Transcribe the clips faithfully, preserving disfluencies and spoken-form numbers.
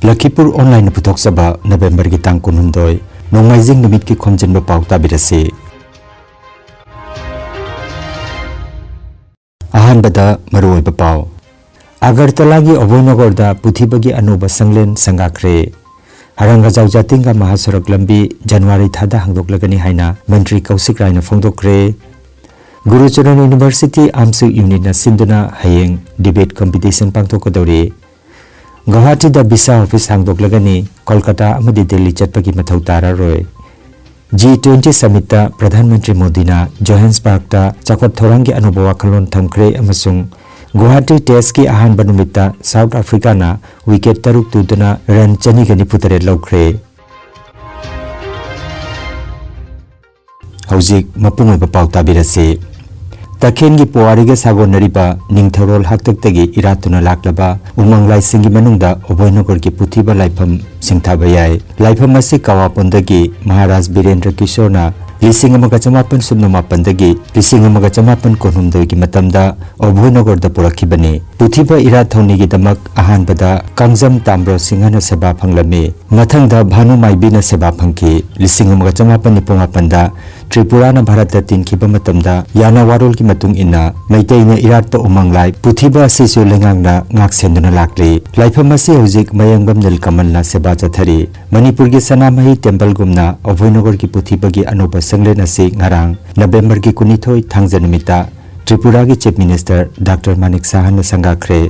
ꯂꯈꯤꯄꯨꯔ ꯑꯣꯟꯂꯥꯏꯟꯅ ꯄꯨꯊꯣꯛꯆꯕ ꯅꯕꯦꯝꯕꯔꯒꯤ ꯇꯥꯡ ꯀꯨꯟꯍꯨꯝꯗꯣꯏ, ꯅꯣꯡꯃꯥꯏꯖꯤꯡ ꯅꯨꯃꯤꯠꯀꯤ ꯈꯣꯝꯖꯤꯟꯕ ꯄꯥꯎ ꯇꯥꯕꯤꯔꯁꯤ꯫ ꯑꯍꯥꯟꯕꯗ ꯃꯔꯨꯑꯣꯏꯕ ꯄꯥꯎ꯫ ꯑꯒꯔꯇꯂꯥꯒꯤ ꯑꯣꯚꯣꯏꯅꯒꯔꯗ ꯄꯨꯊꯤꯕꯒꯤ ꯑꯅꯧꯕ ꯁꯪꯂꯦꯟ ꯁꯪꯒꯥꯈ꯭ꯔꯦ꯫ ꯍꯔꯪꯒꯖꯥꯎ ꯖꯥꯇꯤꯡꯒ ꯃꯍꯥꯁꯔꯛ ꯂꯝꯕꯤ ꯖꯅꯋꯥꯔꯤ ꯊꯥꯗ ꯍꯥꯡꯗꯣꯛꯂꯒꯅꯤ ꯍꯥꯏꯅ ꯃꯟꯇ꯭ꯔꯤ ꯀꯧꯁꯤꯛ ꯔꯥꯏꯅ ꯐꯣꯡꯗꯣꯛꯈ꯭ꯔꯦ꯫ ꯒꯨꯔꯨꯆꯔꯟ ꯌꯨꯅꯤꯚꯔꯁꯤꯇꯤ ꯑꯥꯝꯁꯨ ꯌꯨꯅꯤꯠꯅ ꯁꯤꯟꯗꯨꯅ ꯍꯌꯦꯡ ꯗꯤꯕꯦꯠ ꯀꯝꯄꯤꯇꯤꯁꯟ ꯄꯥꯡꯊꯣꯛꯀꯗꯧꯔꯤ꯫ ꯒꯧꯍꯥꯇꯤꯗ ꯚꯤꯁꯥ ꯑꯣꯐꯤꯁ ꯍꯥꯡꯗꯣꯛꯂꯒꯅꯤ, ꯀꯣꯜꯀꯇꯥ ꯑꯃꯗꯤ ꯗꯤꯜꯂꯤ ꯆꯠꯄꯒꯤ ꯃꯊꯧ ꯇꯥꯔꯔꯣꯏ꯫ ꯖꯤ ꯇ꯭ꯋꯦꯟꯇꯤ ꯁꯃꯤꯠꯇ ꯄ꯭ꯔꯙꯥꯟ ꯃꯟꯇ꯭ꯔꯤ ꯃꯣꯗꯤꯅ ꯖꯣꯍꯥꯟꯁꯕꯔꯒꯇ ꯆꯥꯎꯈꯠ ꯊꯧꯔꯥꯡꯒꯤ ꯑꯅꯧꯕ ꯋꯥꯈꯜꯂꯣꯟ ꯊꯝꯈ꯭ꯔꯦ ꯑꯃꯁꯨꯡ ꯒꯨꯋꯥꯍꯥꯇꯤ ꯇꯦꯁꯀꯤ ꯑꯍꯥꯟꯕ ꯅꯨꯃꯤꯠꯇ ꯁꯥꯎꯠ ꯑꯐ꯭ꯔꯤꯀꯥꯅ ꯋꯤꯀꯦꯠ ꯇꯔꯨꯛ ꯇꯨꯗꯨꯅ ꯔꯟ ꯆꯅꯤꯒ ꯅꯤꯐꯨ ꯇꯔꯦꯠ ꯂꯧꯈ꯭ꯔꯦ꯫ ꯍꯧꯖꯤꯛ ꯃꯄꯨꯡ ꯑꯣꯏꯕ ꯄꯥꯎ ꯇꯥꯕꯤꯔꯁꯤ꯫ ꯇꯈꯦꯜꯒꯤ ꯄꯨꯋꯥꯔꯤꯒ ꯁꯥꯒꯣꯟꯅꯔꯤꯕ ꯅꯤꯡꯊꯧꯔꯣꯜ ꯍꯥꯛꯇꯛꯇꯒꯤ ꯏꯔꯥꯠꯇꯨꯅ ꯂꯥꯛꯂꯕ ꯎꯃꯪ ꯂꯥꯏꯁꯤꯡꯒꯤ ꯃꯅꯨꯡꯗ ꯑꯣꯚꯣꯏꯅꯒꯔꯒꯤ ꯄꯨꯊꯤꯕ ꯂꯥꯏꯐꯝ ꯁꯤꯡꯊꯥꯕ ꯌꯥꯏ꯫ ꯂꯥꯏꯐꯝ ꯑꯁꯤ ꯀꯋꯥꯄꯣꯟꯗꯒꯤ ꯃꯍꯥꯔꯥꯖ ꯕꯤꯔꯦꯟꯗ꯭ꯔ ꯀꯤꯁꯣꯔꯅ ꯂꯤꯁꯤꯡ ꯑꯃꯒ ꯆꯃꯥꯄꯟ ꯁꯨꯞꯅ ꯃꯥꯄꯟꯗꯒꯤ ꯂꯤꯁꯤꯡ ꯑꯃꯒ ꯆꯃꯥꯄꯟ ꯀꯨꯟꯍꯨꯝꯗꯣꯏꯒꯤ ꯃꯇꯝꯗ ꯑꯣꯚꯣꯏꯅꯒꯔꯗ ꯄꯨꯔꯛꯈꯤꯕꯅꯤ꯫ ꯄꯨꯊꯤꯕ ꯏꯔꯥꯠ ꯊꯧꯅꯤꯒꯤꯗꯃꯛ ꯑꯍꯥꯟꯕꯗ ꯀꯥꯡꯖꯝ ꯇꯥꯝꯕ꯭ꯔꯣ ꯁꯤꯡꯍꯅ ꯁꯦꯕꯥ ꯐꯪꯂꯝꯃꯤ꯫ ꯃꯊꯪꯗ ꯚꯥꯅꯨ ꯃꯥꯏꯕꯤꯅ ꯁꯦꯕꯥ ꯐꯪꯈꯤ꯫ ꯂꯤꯁꯤꯡ ꯑꯃꯒ ꯆꯃꯥꯄꯟ ꯅꯤꯐꯨ ꯃꯥꯄꯟꯗ ꯇ꯭ꯔꯤꯄꯨꯔꯥꯅ ꯚꯥꯔꯠꯇ ꯇꯤꯟꯈꯤꯕ ꯃꯇꯝꯗ ꯌꯥꯅ ꯋꯥꯔꯣꯜꯒꯤ ꯃꯇꯨꯡ ꯏꯟꯅ ꯃꯩꯇꯩꯅ ꯏꯔꯥꯠꯇ ꯎꯃꯪ ꯂꯥꯏ ꯄꯨꯊꯤꯕ ꯑꯁꯤꯁꯨ ꯂꯩꯉꯥꯛꯅ ꯉꯥꯛ ꯁꯦꯟꯗꯨꯅ ꯂꯥꯛꯂꯤ꯫ ꯂꯥꯏꯐꯝ ꯑꯁꯤ ꯍꯧꯖꯤꯛ ꯃꯌꯥꯡꯕꯝ ꯅꯤꯜꯀꯃꯜꯅ ꯁꯦꯕꯥ ꯆꯠꯊꯔꯤ꯫ ꯃꯅꯤꯄꯨꯔꯒꯤ ꯁꯅꯥꯃꯍꯤ ꯇꯦꯝꯄꯜꯒꯨꯝꯅ ꯑꯣꯚꯣꯏꯅꯒꯔꯒꯤ ꯄꯨꯊꯤꯕꯒꯤ ꯑꯅꯧꯕ ꯁꯪꯂꯦꯟ ꯑꯁꯤ ꯉꯔꯥꯡ ꯅꯕꯦꯝꯕꯔꯒꯤ ꯀꯨꯟꯅꯤꯊꯣꯏ ꯊꯥꯡꯖ ꯅꯨꯃꯤꯠꯇ ꯇ꯭ꯔꯤꯄꯨꯔꯥꯒꯤ ꯆꯤꯐ ꯃꯤꯅꯤꯁꯇꯔ ꯗꯥꯛꯇꯔ ꯃꯥꯅꯤꯛ ꯁꯥꯍꯅ ꯁꯪꯒꯥꯈ꯭ꯔꯦ꯫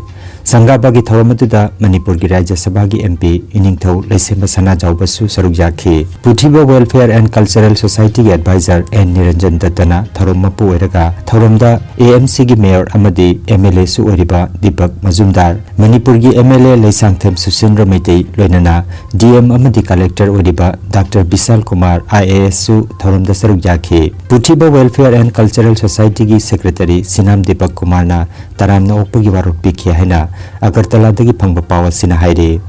ꯁꯪꯒꯥꯕꯒꯤ ꯊꯧꯔꯝ ꯑꯗꯨꯗ ꯃꯅꯤꯄꯨꯔꯒꯤ ꯔꯥꯖ꯭ꯌ ꯁꯚꯥꯒꯤ ꯑꯦꯝ ꯄꯤ ꯏꯅꯤꯡꯊꯧ ꯂꯩꯁꯦꯝꯕ ꯁꯅꯥꯖꯥꯎꯕꯁꯨ ꯁꯔꯨꯛ ꯌꯥꯈꯤ꯫ ꯄꯨꯊꯤꯕ Welfare and Cultural Societyꯒꯤ ꯑꯦꯗꯚꯥꯏꯖꯔ ꯑꯦꯟ ꯅꯤꯔꯟꯖꯟ ꯗꯠꯇꯅ ꯊꯧꯔꯝ ꯃꯄꯨ ꯑꯣꯏꯔꯒ, ꯊꯧꯔꯝꯗ ꯑꯦ ꯑꯦꯝ ꯁꯤꯒꯤ ꯃꯦꯌꯔ ꯑꯃꯗꯤ ꯑꯦꯝ ꯑꯦꯜ ꯑꯦꯁꯨ ꯑꯣꯏꯔꯤꯕ ꯗꯤꯄꯛ ꯃꯖꯨꯝꯗꯥꯔ, ꯃꯅꯤꯄꯨꯔꯒꯤ M L A Leishangthem Susindro Meitei, ꯂꯣꯏꯅꯅ ꯗꯤ ꯑꯦꯝ ꯑꯃꯗꯤ ꯀꯂꯦꯛꯇꯔ ꯑꯣꯏꯔꯤꯕ doctor Bishal Kumar I A ꯑꯦꯁꯁꯨ ꯊꯧꯔꯝꯗ ꯁꯔꯨꯛ ꯌꯥꯈꯤ꯫ ꯄꯨꯊꯤꯕ Welfare and Cultural Societyꯒꯤ ꯁꯦꯀ꯭ꯔꯦꯇꯔꯤ ꯁꯤꯅꯥꯝ ꯗꯤꯄꯛ ꯀꯨꯃꯥꯔꯅ ꯇꯔꯥꯝꯅ ꯑꯣꯛꯄꯒꯤ ꯋꯥꯔꯣꯜ ꯄꯤꯈꯤ ꯍꯥꯏꯅ ꯑꯒꯔꯇꯂꯥꯗꯒꯤ ꯐꯪꯕ ꯄꯥꯎ ꯑꯁꯤꯅ ꯍꯥꯏꯔꯤ꯫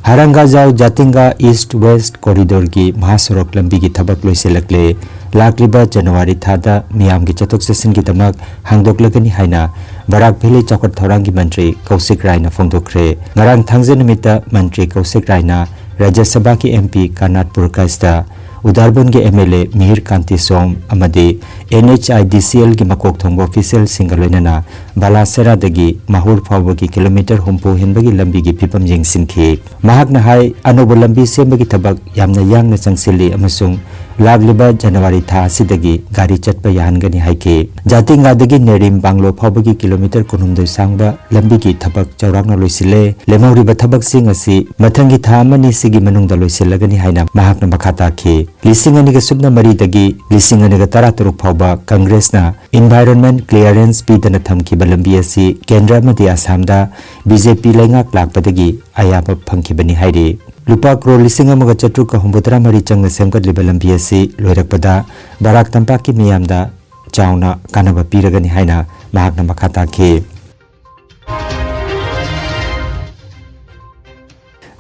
ꯍꯔꯪꯒꯥꯖꯥꯎ ꯖꯥꯇꯤꯡꯒꯥ ꯏꯁ꯭ꯠ ꯋꯦꯁ꯭ꯠ ꯀꯣꯔꯤꯗꯣꯔꯒꯤ ꯃꯍꯥꯁꯣꯔꯣꯛ ꯂꯝꯕꯤꯒꯤ ꯊꯕꯛ ꯂꯣꯏꯁꯤꯜꯂꯛꯂꯦ꯫ ꯂꯥꯛꯂꯤꯕ ꯖꯅꯋꯥꯔꯤ ꯊꯥꯗ ꯃꯤꯌꯥꯝꯒꯤ ꯆꯠꯊꯣꯛ ꯆꯠꯁꯤꯟꯒꯤꯗꯃꯛ ꯍꯥꯡꯗꯣꯛꯂꯒꯅꯤ ꯍꯥꯏꯅ ꯕꯔꯥꯛ ꯚꯦꯂꯤ ꯆꯥꯎꯈꯠ ꯊꯧꯔꯥꯡꯒꯤ ꯃꯟꯇ꯭ꯔꯤ ꯀꯧꯁꯤꯛ ꯔꯥꯏꯅ ꯐꯣꯡꯗꯣꯛꯈ꯭ꯔꯦ꯫ ꯉꯔꯥꯡ ꯊꯥꯡꯖ ꯅꯨꯃꯤꯠꯇ ꯃꯟꯇ꯭ꯔꯤ ꯀꯧꯁꯤꯛ ꯔꯥꯏꯅ ꯔꯥꯖ꯭ꯌ ꯁꯚꯥꯒꯤ M P ꯀꯥꯅꯥꯠ ꯄꯨꯔꯀꯥꯏꯁꯇ, ꯎꯗꯥꯔꯕꯟꯒꯤ M L A ꯃꯤꯍꯤꯔ ꯀꯥꯟꯇꯤ ꯁꯣꯝ ꯑꯃꯗꯤ N H I D C L ꯒꯤ ꯃꯀꯣꯛ ꯊꯣꯡꯕ ꯑꯣꯐꯤꯁꯤꯌꯦꯜꯁꯤꯡꯒ ꯂꯣꯏꯅꯅ ꯕꯥꯂꯥꯁꯦꯔꯥꯗꯒꯤ ꯃꯍꯨꯔ ꯐꯥꯎꯕꯒꯤ ꯀꯤꯂꯣꯃꯤꯇꯔ ꯍꯨꯝꯐꯨ ꯍꯦꯟꯕꯒꯤ ꯂꯝꯕꯤꯒꯤ ꯐꯤꯕꯝ ꯌꯦꯡꯁꯤꯟꯈꯤ꯫ ꯃꯍꯥꯛꯅ ꯍꯥꯏ, ꯑꯅꯧꯕ ꯂꯝꯕꯤ ꯁꯦꯝꯕꯒꯤ ꯊꯕꯛ ꯌꯥꯝꯅ ꯌꯥꯡꯅ ꯆꯪꯁꯤꯜꯂꯤ ꯑꯃꯁꯨꯡ ꯂꯥꯛꯂꯤꯕ ꯖꯅꯋꯥꯔꯤ ꯊꯥ ꯑꯁꯤꯗꯒꯤ ꯒꯥꯔꯤ ꯆꯠꯄ ꯌꯥꯍꯟꯒꯅꯤ ꯍꯥꯏꯈꯤ꯫ ꯖꯥꯇꯤꯡꯒꯥꯗꯒꯤ ꯅꯦꯔꯤꯝ ꯕꯥꯡꯂꯣ ꯐꯥꯎꯕꯒꯤ ꯀꯤꯂꯣꯃꯤꯇꯔ ꯀꯨꯟꯍꯨꯝꯗꯣꯏ ꯁꯥꯡꯕ ꯂꯝꯕꯤꯒꯤ ꯊꯕꯛ ꯆꯥꯎꯔꯥꯛꯅ ꯂꯣꯏꯁꯤꯜꯂꯦ꯫ ꯂꯦꯝꯍꯧꯔꯤꯕ ꯊꯕꯛꯁꯤꯡ ꯑꯁꯤ ꯃꯊꯪꯒꯤ ꯊꯥ ꯑꯃꯅꯤ ꯁꯤꯒꯤ ꯃꯅꯨꯡꯗ ꯂꯣꯏꯁꯤꯜꯂꯒꯅꯤ ꯍꯥꯏꯅ ꯃꯍꯥꯛꯅ ꯃꯈꯥ ꯇꯥꯈꯤ꯫ ꯂꯤꯁꯤꯡ ꯑꯅꯤꯒ ꯁꯨꯞꯅ ꯃꯔꯤꯗꯒꯤ ꯂꯤꯁꯤꯡ ꯑꯅꯤꯒ ꯇꯔꯥꯇꯔꯨꯛ ꯐꯥꯎꯕ ꯀꯪꯒ꯭ꯔꯦꯁꯅ ꯏꯟꯚꯥꯏꯔꯣꯟꯃꯦꯟꯠ ꯀ꯭ꯂꯤꯌꯥꯔꯦꯟꯁ ꯄꯤꯗꯅ ꯊꯝꯈꯤꯕ ꯂꯝꯕꯤ ꯑꯁꯤ ꯀꯦꯟꯗ꯭ꯔ ꯑꯃꯗꯤ ꯑꯁꯥꯝꯗ B J P ꯂꯩꯉꯥꯛ ꯂꯥꯛꯄꯗꯒꯤ ꯑꯌꯥꯕ ꯐꯪꯈꯤꯕꯅꯤ ꯍꯥꯏꯔꯤ꯫ ꯂꯨꯄꯥ ꯀ꯭ꯔꯣꯔ ꯂꯤꯁꯤꯡ ꯑꯃꯒ ꯆꯥꯇ꯭ꯔꯨꯛꯀ ꯍꯨꯝꯐꯨꯇꯔꯥ ꯃꯔꯤ ꯆꯪꯅ ꯁꯦꯝꯒꯠꯂꯤꯕ ꯂꯝꯕꯤ ꯑꯁꯤ ꯂꯣꯏꯔꯛꯄꯗ ꯕꯔꯥꯛ ꯇꯝꯄꯥꯛꯀꯤ ꯃꯤꯌꯥꯝꯗ ꯆꯥꯎꯅ ꯀꯥꯟꯅꯕ ꯄꯤꯔꯒꯅꯤ ꯍꯥꯏꯅ ꯃꯍꯥꯛꯅ ꯃꯈꯥ ꯇꯥꯈꯤ꯫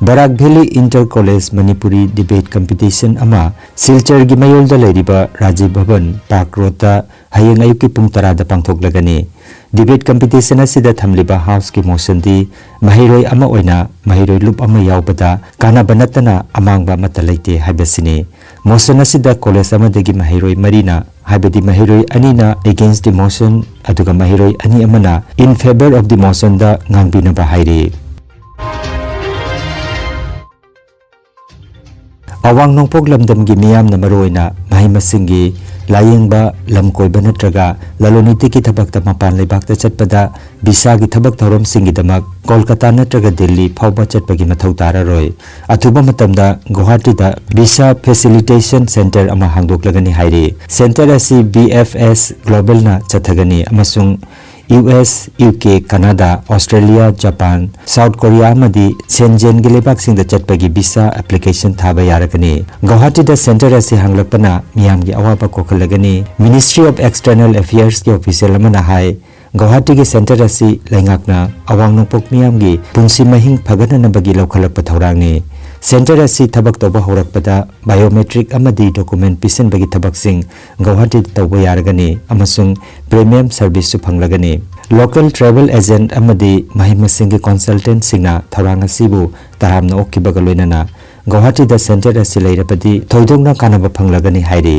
Barak valley inter college Manipuri debate competition ꯑꯃ ꯁꯤꯜꯆꯔꯒꯤ ꯃꯌꯣꯜꯗ ꯂꯩꯔꯤꯕ ꯔꯥꯖꯤꯕ ꯚꯕꯟ ꯄꯥꯔꯛ ꯔꯣꯗꯇ ꯍꯌꯦꯡ ꯑꯌꯨꯛꯀꯤ ꯄꯨꯡ ꯇꯔꯥꯗ ꯄꯥꯡꯊꯣꯛꯂꯒꯅꯤ꯫ ꯗꯤꯕꯦꯠ ꯀꯝꯄꯤꯇꯤꯁꯟ ꯑꯁꯤꯗ ꯊꯝꯂꯤꯕ ꯍꯥꯎꯁꯀꯤ ꯃꯣꯁꯟꯗꯤ ꯃꯍꯩꯔꯣꯏ ꯑꯃ ꯑꯣꯏꯅ ꯃꯍꯩꯔꯣꯏ ꯂꯨꯞ ꯑꯃ ꯌꯥꯎꯕꯗ ꯀꯥꯟꯅꯕ ꯅꯠꯇꯅ ꯑꯃꯥꯡꯕ ꯑꯃꯠꯇ ꯂꯩꯇꯦ ꯍꯥꯏꯕꯁꯤꯅꯤ꯫ ꯃꯣꯁꯟ ꯑꯁꯤꯗ ꯀꯣꯂꯦꯖ ꯑꯃꯗꯒꯤ ꯃꯍꯩꯔꯣꯏ ꯃꯔꯤꯅ, ꯍꯥꯏꯕꯗꯤ ꯃꯍꯩꯔꯣꯏ ꯑꯅꯤꯅ against the motion, ꯑꯗꯨꯒ ꯃꯍꯩꯔꯣꯏ ꯑꯅꯤ ꯑꯃꯅ in favour of the motionꯗ ꯉꯥꯡꯕꯤꯅꯕ ꯍꯥꯏꯔꯤ꯫ ꯑꯋꯥꯡ ꯅꯣꯡꯄꯣꯛ ꯂꯝꯗꯝꯒꯤ ꯃꯤꯌꯥꯝꯅ ꯃꯔꯨꯑꯣꯏꯅ ꯃꯍꯩ ꯃꯁꯤꯡꯒꯤ, ꯂꯥꯌꯦꯡꯕ, ꯂꯝ ꯀꯣꯏꯕ ꯅꯠꯇ꯭ꯔꯒ ꯂꯂꯣꯟ ꯏꯇꯤꯛꯀꯤ ꯊꯕꯛꯇ ꯃꯄꯥꯟ ꯂꯩꯕꯥꯛꯇ ꯆꯠꯄꯗ ꯚꯤꯁꯥꯒꯤ ꯊꯕꯛ ꯊꯧꯔꯝꯁꯤꯡꯒꯤꯗꯃꯛ ꯀꯣꯜꯀꯇꯥ ꯅꯠꯇ꯭ꯔꯒ ꯗꯤꯜꯂꯤ ꯐꯥꯎꯕ ꯆꯠꯄꯒꯤ ꯃꯊꯧ ꯇꯥꯔꯔꯣꯏ꯫ ꯑꯊꯨꯕ ꯃꯇꯝꯗ ꯒꯨꯋꯥꯍꯥꯇꯤꯗ ꯚꯤꯁꯥ ꯐꯦꯁꯤꯂꯤꯇꯦꯁꯟ ꯁꯦꯟꯇꯔ ꯑꯃ ꯍꯥꯡꯗꯣꯛꯂꯒꯅꯤ ꯍꯥꯏꯔꯤ꯫ ꯁꯦꯟꯇꯔ ꯑꯁꯤ B F S Globalꯅ ꯆꯠꯊꯒꯅꯤ ꯑꯃꯁꯨꯡ U S, U K, ꯀꯅꯥꯗꯥ, ꯑꯣꯁꯇ꯭ꯔꯦꯂꯤꯌꯥ, ꯖꯄꯥꯟ, ꯁꯥꯎꯠ ꯀꯣꯔꯤꯌꯥ ꯑꯃꯗꯤ ꯁꯦꯟꯖꯦꯟꯒꯤ ꯂꯩꯕꯥꯛꯁꯤꯡꯗ ꯆꯠꯄꯒꯤ ꯚꯤꯁꯥ ꯑꯦꯄ꯭ꯂꯤꯀꯦꯁꯟ ꯊꯥꯕ ꯌꯥꯔꯒꯅꯤ꯫ ꯒꯧꯍꯥꯇꯤꯗ ꯁꯦꯟꯇꯔ ꯑꯁꯤ ꯍꯥꯡꯂꯛꯄꯅ ꯃꯤꯌꯥꯝꯒꯤ ꯑꯋꯥꯕ ꯀꯣꯛꯍꯜꯂꯒꯅꯤ꯫ Ministry of External Affairsꯀꯤ ꯑꯣꯐꯤꯁꯤꯌꯦꯜ ꯑꯃꯅ ꯍꯥꯏ, ꯒꯧꯍꯥꯇꯤꯒꯤ ꯁꯦꯟꯇꯔ ꯑꯁꯤ ꯂꯩꯉꯥꯛꯅ ꯑꯋꯥꯡ ꯅꯣꯡꯄꯣꯛ ꯃꯤꯌꯥꯝꯒꯤ ꯄꯨꯟꯁꯤ ꯃꯍꯤꯡ ꯐꯒꯠꯅꯅꯕꯒꯤ ꯂꯧꯈꯠꯂꯛꯄ ꯊꯧꯔꯥꯡꯅꯤ꯫ ꯁꯦꯟꯇꯔ ꯑꯁꯤ ꯊꯕꯛ ꯇꯧꯕ ꯍꯧꯔꯛꯄꯗ ꯕꯥꯏꯑꯣꯃꯦꯇ꯭ꯔꯤꯛ ꯑꯃꯗꯤ ꯗꯣꯀꯨꯃꯦꯟ ꯄꯤꯁꯤꯟꯕꯒꯤ ꯊꯕꯛꯁꯤꯡ ꯒꯧꯍꯥꯇꯤꯗ ꯇꯧꯕ ꯌꯥꯔꯒꯅꯤ ꯑꯃꯁꯨꯡ ꯄ꯭ꯔꯤꯃꯤꯌꯝ ꯁꯔꯚꯤꯁꯁꯨ ꯐꯪꯂꯒꯅꯤ꯫ ꯂꯣꯀꯦꯜ ꯇ꯭ꯔꯥꯏꯕꯦꯜ ꯑꯦꯖꯦꯟꯠ ꯑꯃꯗꯤ ꯃꯍꯩ ꯃꯁꯤꯡꯒꯤ ꯀꯟꯁꯜꯇꯦꯟꯠꯁꯤꯡꯅ ꯊꯧꯔꯥꯡ ꯑꯁꯤꯕꯨ ꯇꯔꯥꯝꯅ ꯑꯣꯛꯈꯤꯕꯒ ꯂꯣꯏꯅꯅ ꯒꯧꯍꯥꯇꯤꯗ ꯁꯦꯟꯇꯔ ꯑꯁꯤ ꯂꯩꯔꯕꯗꯤ ꯊꯣꯏꯗꯣꯛꯅ ꯀꯥꯟꯅꯕ ꯐꯪꯂꯒꯅꯤ ꯍꯥꯏꯔꯤ꯫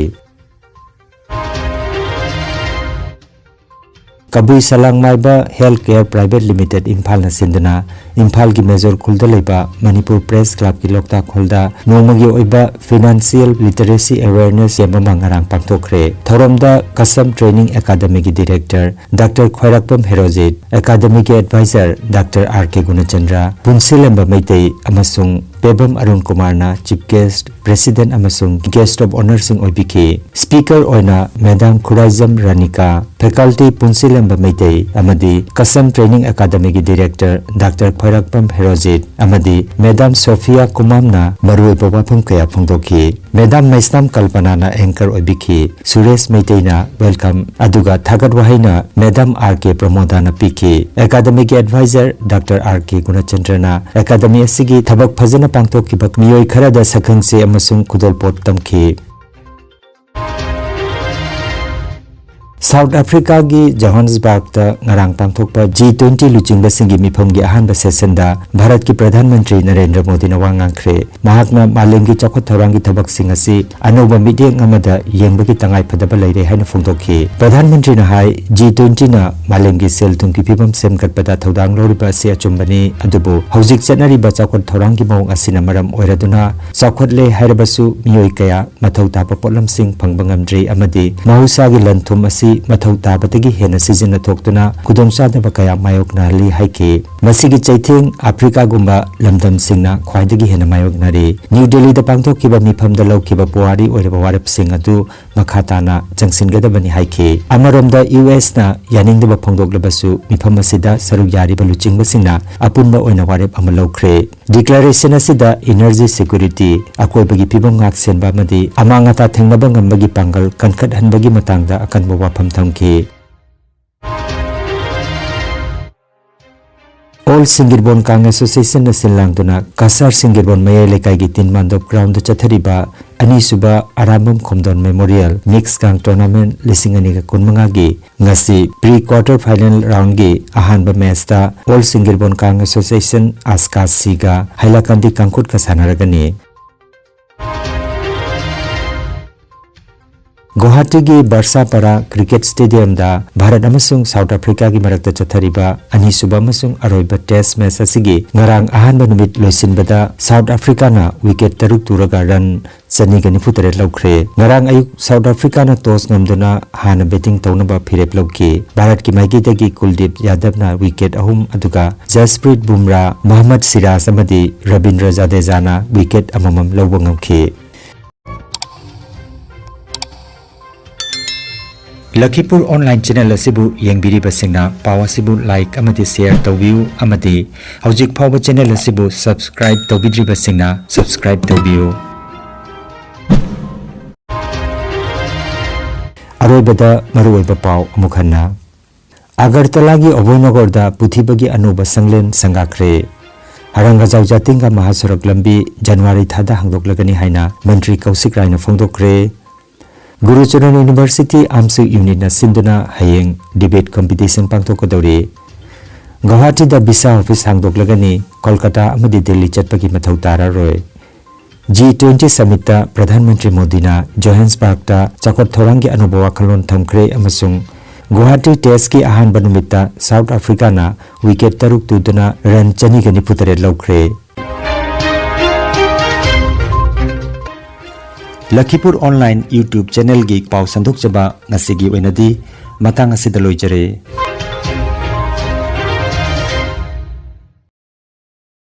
ꯀꯕꯨꯏ ꯁꯂꯥꯡ ꯃꯥꯏꯕ ꯍꯦꯜꯊ ꯀꯦꯌꯔ ꯄ꯭ꯔꯥꯏꯚꯦꯠ ꯂꯤꯃꯤꯇꯦꯗ ꯏꯝꯐꯥꯜꯅ ꯁꯤꯟꯗꯨꯅ ꯏꯝꯐꯥꯜꯒꯤ ꯃꯦꯖꯣꯔ ꯈꯨꯜꯗ ꯂꯩꯕ ꯃꯅꯤꯄꯨꯔ ꯄ꯭ꯔꯦꯁ ꯀ꯭ꯂꯕꯀꯤ ꯂꯣꯛꯇꯥꯛ ꯍꯣꯜꯗ ꯅꯣꯡꯃꯒꯤ ꯑꯣꯏꯕ ꯐꯤꯅꯥꯟꯁꯤꯌꯦꯜ ꯂꯤꯇꯔꯦꯁꯤ ꯑꯦꯋꯦꯌꯔꯅꯦꯁ ꯀꯦꯝꯞ ꯑꯃ ꯉꯔꯥꯡ ꯄꯥꯡꯊꯣꯛꯈ꯭ꯔꯦ꯫ ꯊꯧꯔꯝꯗ ꯀꯁꯝ ꯇ꯭ꯔꯦꯅꯤꯡ ꯑꯦꯀꯥꯗꯃꯤꯒꯤ ꯗꯤꯔꯦꯛꯇꯔ ꯗꯥꯛꯇꯔ ꯈ꯭ꯋꯥꯏꯔꯥꯛꯄꯝ ꯍꯦꯔꯣꯖꯤꯠ, ꯑꯦꯀꯥꯗꯃꯤꯒꯤ ꯑꯦꯗꯚꯥꯏꯖꯔ ꯗꯥꯛꯇꯔ ꯑꯥꯔ ꯀꯦ ꯒꯨꯅꯆꯟꯗ꯭ꯔ, ꯄꯨꯟꯁꯤꯂꯦꯝꯕ ꯃꯩꯇꯩ ꯑꯃꯁꯨꯡ ꯄꯦꯕꯝ ꯑꯔꯨꯟ ꯀꯨꯃꯥꯔꯅ ꯆꯤꯐ ꯒꯦꯁ꯭ꯠ, ꯄ꯭ꯔꯦꯁꯤꯗꯦꯟꯠ ꯑꯃꯁꯨꯡ ꯒꯦꯁ꯭ꯠ ꯑꯣꯐ ꯑꯣꯅꯔꯁꯤꯡ ꯑꯣꯏꯕꯤꯈꯤ꯫ ꯁ꯭ꯄꯤꯀꯔ ꯑꯣꯏꯅ ꯃꯦꯗꯥꯝ ꯈꯨꯔꯥꯏꯖꯝ ꯔꯥꯅꯤꯀꯥ, ꯐꯦꯀꯜꯇꯤ ꯄꯨꯟꯁꯤꯂꯦꯝꯕ ꯃꯩꯇꯩ ꯑꯃꯗꯤ ꯀꯁꯝ ꯇ꯭ꯔꯦꯅꯤꯡ ꯑꯦꯀꯥꯗꯃꯤꯒꯤ ꯗꯤꯔꯦꯛꯇꯔ ꯗꯥꯛꯇꯔ ꯈ꯭ꯋꯥꯏꯔꯥꯛꯄꯝ ꯍꯦꯔꯣꯖꯤꯠ ꯑꯃꯗꯤ ꯃꯦꯗꯥꯝ ꯁꯣꯐꯤꯌꯥ ꯀꯨꯃꯥꯝꯅ ꯃꯔꯨꯑꯣꯏꯕ ꯋꯥꯐꯝ ꯀꯌꯥ ꯐꯣꯡꯗꯣꯛꯈꯤ꯫ ꯃꯦꯗꯥꯝ ꯃꯩꯁꯅꯥꯝ ꯀꯜꯄꯅꯥꯅ ꯑꯦꯡꯀꯔ ꯑꯣꯏꯕꯤꯈꯤ꯫ ꯁꯨꯔꯦꯁ ꯃꯩꯇꯩꯅ ꯋꯦꯜꯀꯝ, ꯑꯗꯨꯒ ꯊꯥꯒꯠ ꯋꯥꯍꯩꯅ ꯃꯦꯗꯥꯝ ꯑꯥꯔ ꯀꯦ ꯄ꯭ꯔꯃꯣꯗꯥꯅ ꯄꯤꯈꯤ꯫ ꯑꯦꯀꯥꯗꯃꯤꯒꯤ ꯑꯦꯗꯚꯥꯏꯖꯔ ꯗꯥꯛꯇꯔ ꯑꯥꯔ ꯀꯦ ꯒꯨꯅꯆꯟꯗ꯭ꯔꯅ ꯑꯦꯀꯥꯗꯃꯤ ꯑꯁꯤꯒꯤ ꯊꯕꯛ ꯐꯖꯅ ꯄꯥꯡꯊꯣꯛꯈꯤꯕ ꯃꯤꯑꯣꯏ ꯈꯔꯗ ꯁꯛꯈꯪꯆꯦ ꯑꯃꯁꯨꯡ ꯈꯨꯗꯣꯜꯄꯣꯠ ꯇꯝꯈꯤ꯫ ꯁꯥꯎꯠ ꯑꯐ꯭ꯔꯤꯀꯥꯒꯤ ꯖꯣꯍꯥꯟꯁꯕꯔꯒꯇ ꯉꯔꯥꯡ ꯄꯥꯡꯊꯣꯛꯄ ꯖꯤ ꯇ꯭ꯋꯦꯟꯇꯤ ꯂꯨꯆꯤꯡꯕꯁꯤꯡꯒꯤ ꯃꯤꯐꯝꯒꯤ ꯑꯍꯥꯟꯕ ꯁꯦꯁꯟꯗ ꯚꯥꯔꯠꯀꯤ ꯄ꯭ꯔꯙꯥꯟ ꯃꯟꯇ꯭ꯔꯤ ꯅꯔꯦꯟꯗ꯭ꯔ ꯃꯣꯗꯤꯅ ꯋꯥ ꯉꯥꯡꯈ꯭ꯔꯦ꯫ ꯃꯍꯥꯛꯅ ꯃꯥꯂꯦꯝꯒꯤ ꯆꯥꯎꯈꯠ ꯊꯧꯔꯥꯡꯒꯤ ꯊꯕꯛꯁꯤꯡ ꯑꯁꯤ ꯑꯅꯧꯕ ꯃꯤꯠꯌꯦꯡ ꯑꯃꯗ ꯌꯦꯡꯕꯒꯤ ꯇꯉꯥꯏꯐꯗꯕ ꯂꯩꯔꯦ ꯍꯥꯏꯅ ꯐꯣꯡꯗꯣꯛꯈꯤ꯫ ꯄ꯭ꯔꯙꯥꯟ ꯃꯟꯇ꯭ꯔꯤꯅ ꯍꯥꯏ, ꯖꯤ ꯇ꯭ꯋꯦꯟꯇꯤꯅ ꯃꯥꯂꯦꯝꯒꯤ ꯁꯦꯜ ꯊꯨꯝꯒꯤ ꯐꯤꯕꯝ ꯁꯦꯝꯒꯠꯄꯗ ꯊꯧꯗꯥꯡ ꯂꯧꯔꯤꯕ ꯑꯁꯤ ꯑꯆꯨꯝꯕꯅꯤ, ꯑꯗꯨꯕꯨ ꯍꯧꯖꯤꯛ ꯆꯠꯅꯔꯤꯕ ꯆꯥꯎꯈꯠ ꯊꯧꯔꯥꯡꯒꯤ ꯃꯑꯣꯡ ꯑꯁꯤꯅ ꯃꯔꯝ ꯑꯣꯏꯔꯗꯨꯅ ꯆꯥꯎꯈꯠꯂꯦ ꯍꯥꯏꯔꯕꯁꯨ ꯃꯤꯑꯣꯏ ꯀꯌꯥ ꯃꯊꯧ ꯇꯥꯕ ꯄꯣꯠꯂꯝꯁꯤꯡ ꯐꯪꯕ ꯉꯝꯗ꯭ꯔꯤ ꯑꯃꯗꯤ ꯃꯍꯧꯁꯥꯒꯤ ꯂꯟ ꯊꯨꯝ ꯑꯁꯤ ꯃꯊꯧ ꯇꯥꯕꯗꯒꯤ ꯍꯦꯟꯅ ꯁꯤꯖꯤꯟꯅ ꯊꯣꯛꯇꯨꯅ ꯈꯨꯗꯣꯡꯆꯥꯗꯕ ꯀꯌꯥ ꯃꯥꯌꯣꯛꯅꯍꯜꯂꯤ ꯍꯥꯏꯈꯤ꯫ ꯃꯁꯤꯒꯤ ꯆꯩꯊꯦꯡ ꯑꯐ꯭ꯔꯤꯀꯥꯒꯨꯝꯕ ꯂꯝꯗꯝꯁꯤꯡꯅ ꯈ꯭ꯋꯥꯏꯗꯒꯤ ꯍꯦꯟꯅ ꯃꯥꯌꯣꯛꯅꯔꯤ꯫ ꯅ꯭ꯌꯨ ꯗꯦꯜꯂꯤꯗ ꯄꯥꯡꯊꯣꯛꯈꯤꯕ ꯃꯤꯐꯝꯗ ꯂꯧꯈꯤꯕ ꯄꯨꯋꯥꯔꯤ ꯑꯣꯏꯔꯕ ꯋꯥꯔꯦꯞꯁꯤꯡ ꯑꯗꯨ ꯃꯈꯥ ꯇꯥꯅ ꯆꯪꯁꯤꯟꯒꯗꯕꯅꯤ ꯍꯥꯏꯈꯤ꯫ ꯑꯃꯔꯣꯝꯗ, ꯌꯨ ꯑꯦꯁꯅ ꯌꯥꯅꯤꯡꯗꯕ ꯐꯣꯡꯗꯣꯛꯂꯕꯁꯨ ꯃꯤꯐꯝ ꯑꯁꯤꯗ ꯁꯔꯨꯛ ꯌꯥꯔꯤꯕ ꯂꯨꯆꯤꯡꯕꯁꯤꯡꯅ ꯑꯄꯨꯟꯕ ꯑꯣꯏꯅ ꯋꯥꯔꯦꯞ ꯑꯃ ꯂꯧꯈ꯭ꯔꯦ꯫ ꯗꯤꯀ꯭ꯂꯥꯔꯦꯁꯟ ꯑꯁꯤꯗ ꯏꯅꯔꯖꯤ ꯁꯦꯀ꯭ꯌꯨꯔꯤꯇꯤ, ꯑꯀꯣꯏꯕꯒꯤ ꯐꯤꯕꯝ ꯉꯥꯛꯁꯦꯟꯕ ꯑꯃꯗꯤ ꯑꯃꯥꯡ ꯑꯇꯥ ꯊꯦꯡꯅꯕ ꯉꯝꯕꯒꯤ ꯄꯥꯡꯒꯜ ꯀꯟꯈꯠꯍꯟꯕꯒꯤ ꯃꯇꯥꯡꯗ ꯑꯀꯟꯕ ꯋꯥꯐꯝ ꯊꯝꯈꯤ꯫ All Singgirbon Kang Association-ꯅ ꯁꯤꯜ ꯂꯥꯡꯗꯨꯅ ꯀꯁꯥꯔ ꯁꯤꯡꯒꯤꯔꯕꯣꯟ ꯃꯌꯥꯏ ꯂꯩꯀꯥꯏꯒꯤ ꯇꯤꯟ ꯃꯥꯟꯗꯣꯞ ground-ꯗ ꯆꯠꯊꯔꯤꯕ ꯑꯅꯤꯁꯨꯕ Arambam ꯈꯣꯝꯗꯣꯟ Memorial Mix Kang Tournament ꯂꯤꯁꯤꯡ ꯑꯅꯤꯒ ꯀꯨꯟꯃꯉꯥꯒꯤ ꯉꯁꯤ pre quarter final round-ꯒꯤ ꯑꯍꯥꯟꯕ match-ꯇ All Singgirbon Kang Association ꯑꯁꯀꯥꯁꯤꯒ ꯍꯥꯏꯂꯥꯀꯥꯟꯗꯤ ꯀꯥꯡꯈꯨꯠꯀ ꯁꯥꯟꯅꯔꯒꯅꯤ꯫ ꯒꯨꯋꯥꯍꯥꯇꯤꯒꯤ ꯕꯔꯁꯥꯄꯥꯔꯥ cricket stadium-ꯗ Bharat ꯑꯃꯁꯨꯡ South Africa-ꯒꯤ ꯃꯔꯛꯇ ꯆꯠꯊꯔꯤꯕ ꯑꯅꯤꯁꯨꯕ ꯑꯃꯁꯨꯡ ꯑꯔꯣꯏꯕ test match ꯑꯁꯤꯒꯤ ꯉꯔꯥꯡ ꯑꯍꯥꯟꯕ ꯅꯨꯃꯤꯠ ꯂꯣꯏꯁꯤꯟꯕꯗ South Africa-ꯅ wicket ꯇꯔꯨꯛ ꯇꯨꯔꯒ run ꯆꯅꯤꯒ ꯅꯤꯐꯨ ꯇꯔꯦꯠ ꯂꯧꯈ꯭ꯔꯦ꯫ ꯉꯔꯥꯡ ꯑꯌꯨꯛ South Africa-ꯅ toss ꯉꯝꯗꯨꯅ ꯍꯥꯟꯅ batting ꯇꯧꯅꯕ ꯐꯤꯔꯦꯞ ꯂꯧꯈꯤ꯫ ꯚꯥꯔꯠꯀꯤ ꯃꯥꯏꯀꯩꯗꯒꯤ ꯀꯨꯜꯗꯤꯞ ꯌꯥꯗꯕꯅ wicket ꯑꯍꯨꯝ, ꯑꯗꯨꯒ ꯖꯁꯄ꯭ꯔꯤꯠ ꯕꯨꯝꯔꯥ, ꯃꯣꯍꯝꯃꯗ ꯁꯤꯔꯥꯖ ꯑꯃꯗꯤ ꯔꯕꯤꯟꯗ꯭ꯔ ꯖꯗꯦꯖꯥꯅ wicket ꯑꯃꯃꯝ ꯂꯧꯕ ꯉꯝꯈꯤ꯫ ꯂꯈꯤꯄꯨꯔ online channel ꯑꯁꯤꯕꯨ ꯌꯦꯡꯕꯤꯔꯤꯕꯁꯤꯡꯅ ꯄꯥꯎ ꯑꯁꯤꯕꯨ like ꯑꯃꯗꯤ share ꯇꯧꯕꯤꯌꯨ ꯑꯃꯗꯤ ꯍꯧꯖꯤꯛ ꯐꯥꯎꯕ channel ꯑꯁꯤꯕꯨ subscribe ꯇꯧꯕꯤꯗ꯭ꯔꯤꯕꯁꯤꯡꯅ subscribe ꯇꯧꯕꯤꯌꯨ꯫ ꯑꯔꯣꯏꯕꯗ ꯃꯔꯨꯑꯣꯏꯕ ꯄꯥꯎ ꯑꯃꯨꯛ ꯍꯟꯅ꯫ ꯑꯒꯔꯇꯂꯥꯒꯤ ꯑꯚꯣꯏꯅꯒꯔꯗ ꯄꯨꯊꯤꯕꯒꯤ ꯑꯅꯧꯕ ꯁꯪꯂꯦꯟ ꯁꯪꯒꯥꯈ꯭ꯔꯦ꯫ ꯍꯔꯪꯒꯖꯥꯎ ꯖꯥꯇꯤꯡꯒ ꯃꯍꯥꯁꯔꯛ ꯂꯝꯕꯤ ꯖꯅꯋꯥꯔꯤ ꯊꯥꯗ ꯍꯥꯡꯗꯣꯛꯂꯒꯅꯤ ꯍꯥꯏꯅ ꯃꯟꯇ꯭ꯔꯤ ꯀꯧꯁꯤꯛ ꯔꯥꯏꯅ ꯐꯣꯡꯗꯣꯛꯈ꯭ꯔꯦ꯫ ꯒꯨꯔꯨꯆꯔꯟ University ꯑꯥꯝꯁꯨ unit-ꯅ ꯁꯤꯟꯗꯨꯅ ꯍꯌꯦꯡ debate competition ꯄꯥꯡꯊꯣꯛꯀꯗꯧꯔꯤ꯫ ꯒꯧꯍꯥꯇꯤꯗ visa office ꯍꯥꯡꯗꯣꯛꯂꯒꯅꯤ, Kolkata ꯑꯃꯗꯤ ꯗꯤꯜꯂꯤ ꯆꯠꯄꯒꯤ ꯃꯊꯧ ꯇꯥꯔꯔꯣꯏ꯫ G twenty summit-ꯇ ꯄ꯭ꯔꯙꯥꯟ ꯃꯟꯇ꯭ꯔꯤ ꯃꯣꯗꯤꯅ ꯖꯣꯍꯥꯟꯁꯕꯔꯒꯇ ꯆꯥꯎꯈꯠ ꯊꯧꯔꯥꯡꯒꯤ ꯑꯅꯧꯕ ꯋꯥꯈꯜꯂꯣꯟ ꯊꯝꯈ꯭ꯔꯦ ꯑꯃꯁꯨꯡ ꯒꯨꯋꯥꯍꯥꯇꯤ test-ꯀꯤ ꯑꯍꯥꯟꯕ ꯅꯨꯃꯤꯠꯇ South Africa-ꯅ wicket ꯇꯔꯨꯛ ꯇꯨꯗꯨꯅ run ꯆꯅꯤꯒ ꯅꯤꯐꯨ ꯇꯔꯦꯠ ꯂꯧꯈ꯭ꯔꯦ꯫ ꯂꯈꯤꯄꯨꯔ online YouTube channel-ꯒꯤ ꯄꯥꯎ ꯁꯟꯗꯣꯛꯆꯕ ꯉꯁꯤꯒꯤ ꯑꯣꯏꯅꯗꯤ ꯃꯇꯥꯡ ꯑꯁꯤꯗ ꯂꯣꯏꯖꯔꯦ꯫